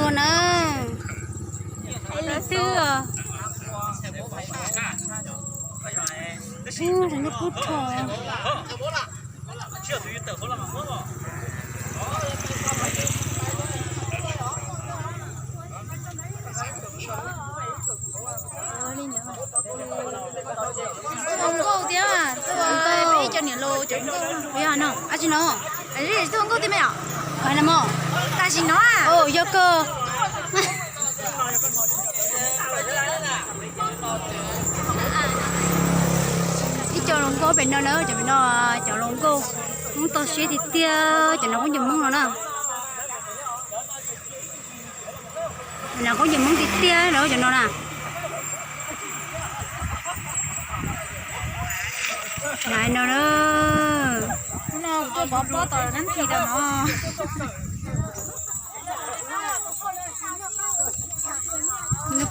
Na, twb, twb pub rho. Tus nkauj thiab, tus nkauj ib co niam laus cov nkauj no, ab tsi no, tus nkauj thiab me os, tam sim no, yog koj. Ib co hluas nkauj pem no na, cov pem no, cov hluas nkauj Hmoob toj siab tiag tiag, cov no kuj cov Hmoob no na. Cov no kuj cov Hmoob tiag tiag lawm cov no na. Nai no na. Nws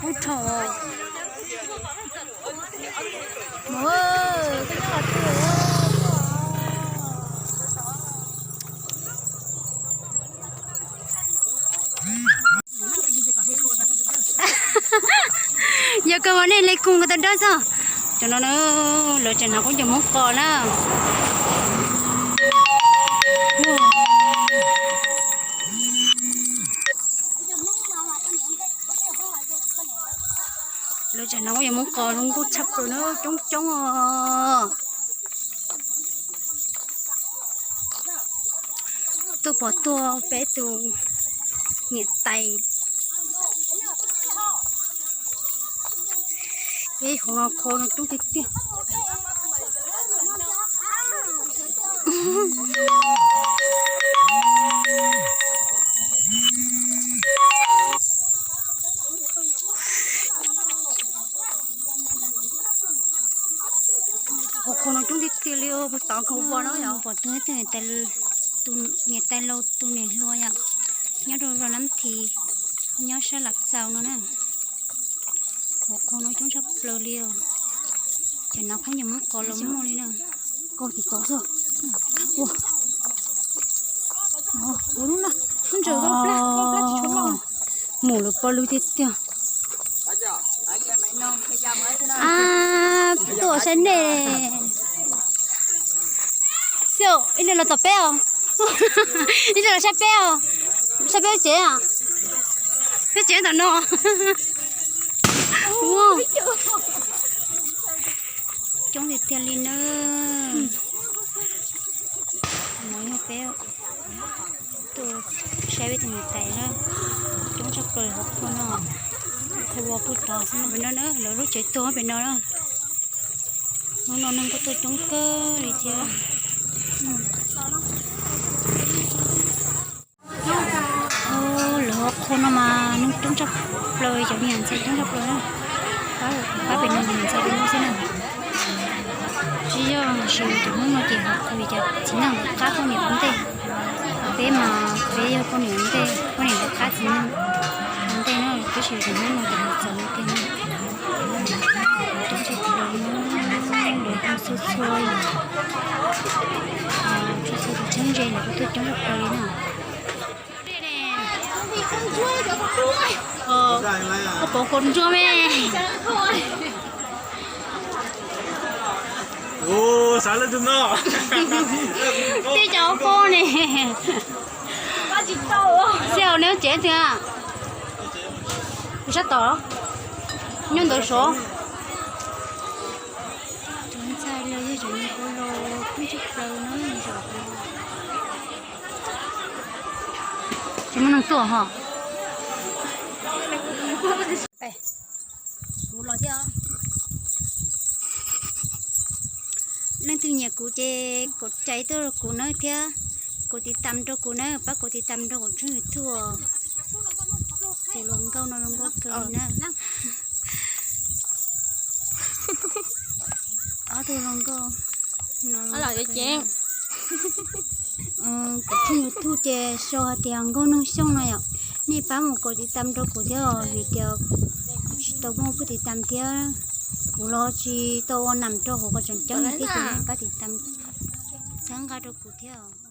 pub rho. Yog koj mas nej li kuj koj tau dawb xwb. Cov no na, lawv tseem hnav kuj cov Hmoob qos na. Lawv tseem hnav kuj cov Hmoob qos zoo nkauj tshaj plaws na, coob coob os. Tuaj pom tuaj peb tus niam tais. Peb hauv no qhov no coob tiag tiag. Hauv qhov no coob tiag tiag li, puag tod nkhaus vos no yog pom tus, tus niam tais laus tus niam hluas yom, nyob rau zos Nab This, nyob sab Lam Xaus no na. Hauv qhov no coob tshaj plaws li os. Ces no phooj ywg Hmoob qos los muaj li na. Koj tsis tau xwb. Mus lawm pog lwg tiag tiag. Ab, tuaj saib nej. Xyov ib leeg los tom peb os. Ib leeg los saib peb os. Saib peb tsev, peb tsev tom no. Coob tiag tiag li na. No yog peb tuaj saib peb tus niam tais na. Coob tshaj plaws hauv qhov no. Qhov ua puag tod xwb no, pem no na, lawv lub tsev tuag pem no na. Hnub no neeg kuj tuaj coob kawg li thiab. Lawv hauv qhov no mas neeg coob tshaj plaws, cov me nyuam ntxhais coob tshaj plaws na. Pab pem no me nyuam ntxhais li no xwb na. Tsis yog, tab sis cov Hmoob no ces hauv qhov vim cov txiv neej lawv qab poj niam ua ntej. Peb mas peb yog poj niam ua ntej, poj niam lawv qab txiv neej ua ntej na, tab sis cov Hmoob no ces hais txog no tiag na. Coob tshaj plaws, lawv txhua txhua, txhua txhua tus txheeb ze lawv kuj tuaj coob tshaj plaws li na. Koj pom kaus ntsuab me. Tej cov qub ne. Xyov neb tsev twg, sab tod, nyob ntawd sav. Cov ntxhais los yog cov niag qub los pheej tshaj plaws no. Tsis muaj neeg tuaj ho. Kuv los thiab. Leej twg nyiam kuv ces kom cais tuaj rau kuv na thiab, kom tiv tam rau kuv na, pab kom tiv tam rau kuv tshooj YouTube. Tus hluas nkauj no zoo nkauj kawg li na. Ob tug hluas nkauj no los kuv tshooj YouTube ces sau hais tias Nkauj Neeg Xyooj no yom. Nej pab mus kom tiv tam rau kuv thiab os, vim tias kuv tsis tau muaj pab tiv tam thiab. Kuv los tsis tau ua nam rau hauv qhov tseem ceeb li thiab, ces nej pab tiv tam txhawb nqa rau kuv thiab os.